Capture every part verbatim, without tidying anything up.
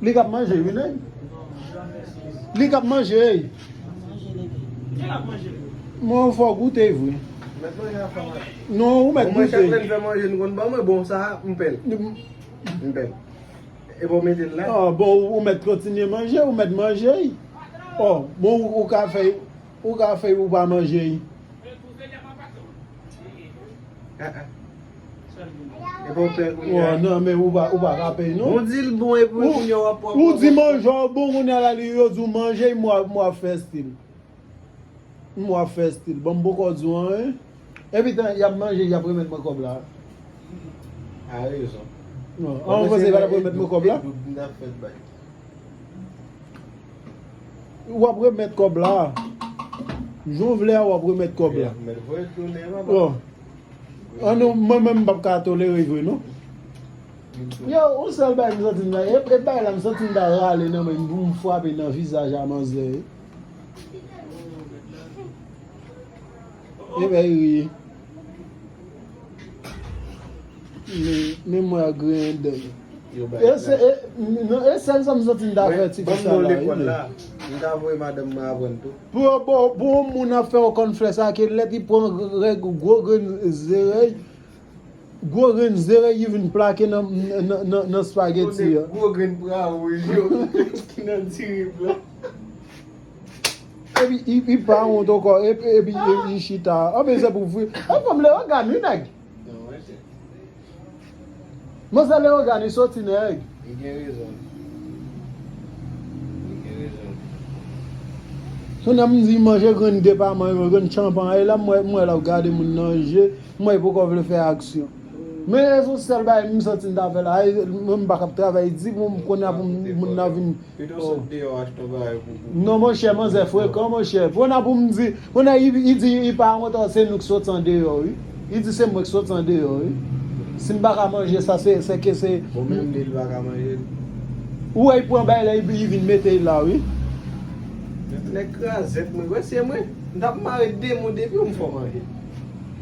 Li k ap manje, wi, nèg. Li k ap manje, ey. Mwen, fò w goute vre. Mèt manje a fè manje. Non, ou mèt goute. Bon, mwen, chak lè n fè manje, n konn ban mwen, bon, sa a, m pè l. M pè l. E bon, mete l la. Ah, bon, ou, ou mèt kontinye manje, ou mèt manje. Oh, bon, ou, ou ka fè, ou ka fè, ou pa manje. Ah, ah. E pa w pè kounye a. Oh, non, men ou pa, ou pa ka pè, non. Ou di l bon, epi kounye a w ap, w ap, ou di manje w bon, kounye a la, li, yo di w manje, m w ap, m w ap fè stil. M w ap fè stil. Bon, m poko di w anyen. Epi tan, y ap manje, y ap remèt mwen kòb la. A rezon. Non, an, ou panse y pa t ap remèt mwen kòb la? W ap remèt kòb la. Jan w vle a, w ap remèt kòb la. Bon. An nou, mwen menm, m p ap ka tolere vre, non. Yo, yon sèl bagay m santi m la, e, e bagay la, m santi m ta rale nan men m pou m frape nan vizaj a manzè. E ben, ri. Men, men mwen ak griyen dèy. E se, e, non, e sèl sa m santi m ta fè ti fi sa la, wi, men. M ta voye madanm mwen aprann tou. Pou, pou, pou yon moun ap fè yon kòn flè sa, ke lè li pran règ gwo grenn zerèy, gwo grenn zerèy li vin plake nan, nan, nan, nan spageti a. Gwo grenn pra wouj yo ki nan diri blan. Epi, li, li pa wont ankò, epi, epi, epi, li chita. Anben, se pou fri. An fanm le ogani, nèg. Manzè Leogane soti nèg. Li gen rezon. Li gen rezon. Kounye a m di manje grenn depaman yo, grenn chanpan, e la m wè, m wè l ap gade moun nan je, m wè li poko vle fè aksyon. Men e yon sèl bagay m santi m ta fè la, e, mwen m pa k ap travay di pou m kounye a pou m, moun nan vin Pito sot deyò achte yon bagay pou, pou. Non, monchè, manzè frekan, monchè. Pwona pou m di, pwona, li, li di, li pa wont, se nou k soti andeyò, wi. Li di se mwen k soti andeyò, wi. Si m pa ka manje sa, se, se ke se. Bon, menm li, li pa ka manje l. Ou wè, li pran bagay la, li, li vin mete l la, wi. Nèg krazèt, mwen, wè, se mwen. M t ap mare de moun depi w m fè w manje.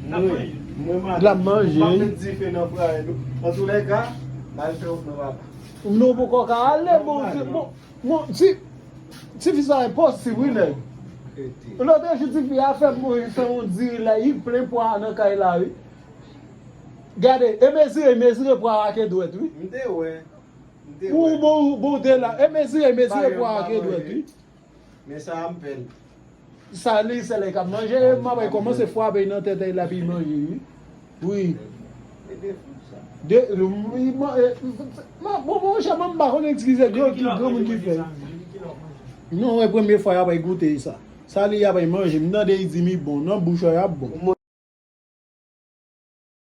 Mwen, mwen, madanm, m ap met dife nan fwaye nou. Antoulèka, m al fè w pran papa. Non, ou poko ka ale, bon, bon, bon, ti, ti fi sa enposib, wi, nèg. Lòt jou, ti fi a fè m, fè yon diri la, li plen pwa nan kay la, wi. Gade, e mezire, mezire pwa a ak dwèt, wi. M te wè. M te wè. Ou bon, ou bon, te la. E mezire, mezire pwa a ak dwèt, wi. Men sa a m pè l. Sa li, se lè k ap manje, m ap kòmanse frape nan tèt li, l ap manje, wi. Wi. De, li man-, e, ma-, bon, monchè, mwen m pa konn eskize, gran, ki granmoun ki fè. Non, e premye fwa y ap goute sa. Sa li y ap manje, m tande li di m li bon, nan bouch li y ap bon.